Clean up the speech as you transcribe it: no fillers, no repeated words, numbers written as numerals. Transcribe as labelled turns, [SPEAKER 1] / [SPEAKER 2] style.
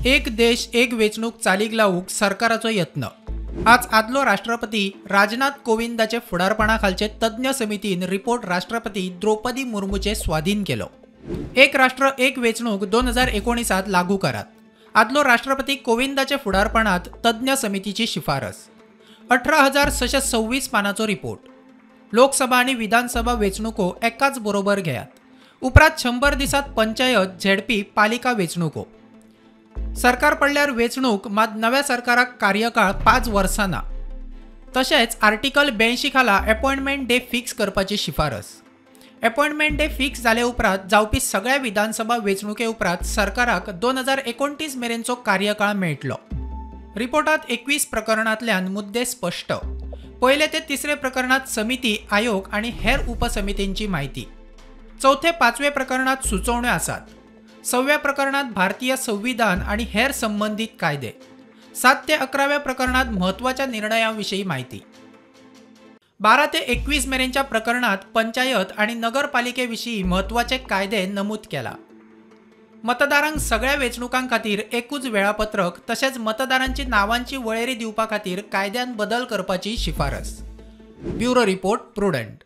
[SPEAKER 1] एक देश एक वेंचणूक चालीक लावूंक सरकाराचो यत्न. आज आदलो राष्ट्रपती राजनाथ कोविंदाचे फुडारपणा खालचे तज्ञ समितीन रिपोर्ट राष्ट्रपती द्रौपदी मुर्मूचे स्वाधीन केलो. एक राष्ट्र एक वेंचणूक 2019 लागू करात. आदलो राष्ट्रपती कोविंदाचे फुडारपणात तज्ञ समितीची शिफारस. 18,626 पानाचो रिपोर्ट. लोकसभा आनी विधानसभा वेंचणुको एकाच बरोबर घेयात. उपरांत 100 दिसात पंचायत, झेडपी, पालिका वेंचणुको. सरकार पडल्यार वेंचणूक, मात नव्या सरकाराक कार्यकाळ 5 वर्सां ना. तशेंच आर्टिकल 82 खाला अपॉइंटमेंट डे फिक्स करपाची शिफारस. अपॉइंटमेंट डे फिक्स जाले उपरांत जावपी सगळ्या विधानसभा वेंचणुके उपरांत सरकाराक 2029 मेरेनचो कार्यकाळ मेळटलो. रिपोर्टात 21 प्रकरणांतल्यान मुद्दे स्पश्ट. पयले ते तिसरे प्रकरणात समिती, आयोग आनी हेर उपसमितींची म्हायती. चवथे पांचवे प्रकरणात सुचोवण्यो आसात. 6व्या प्रकरणात भारतीय संविधान आनी हेर संबंदीत कायदे. 7 ते 11व्या प्रकरणात म्हत्वाच्या निर्णया विशीं म्हायती. 12 ते 21 मेरेनच्या प्रकरणात पंचायत आनी नगरपालिके विशीं म्हत्वाचे कायदे नमूद केला. मतदारांक सगळ्या वेंचणुकां खातीर एकूच वेळापत्रक तशेंच मतदारांची नावांची वळेरी दिवपा खातीर कायद्यान बदल करपाची शिफारस. Bureau report, Prudent.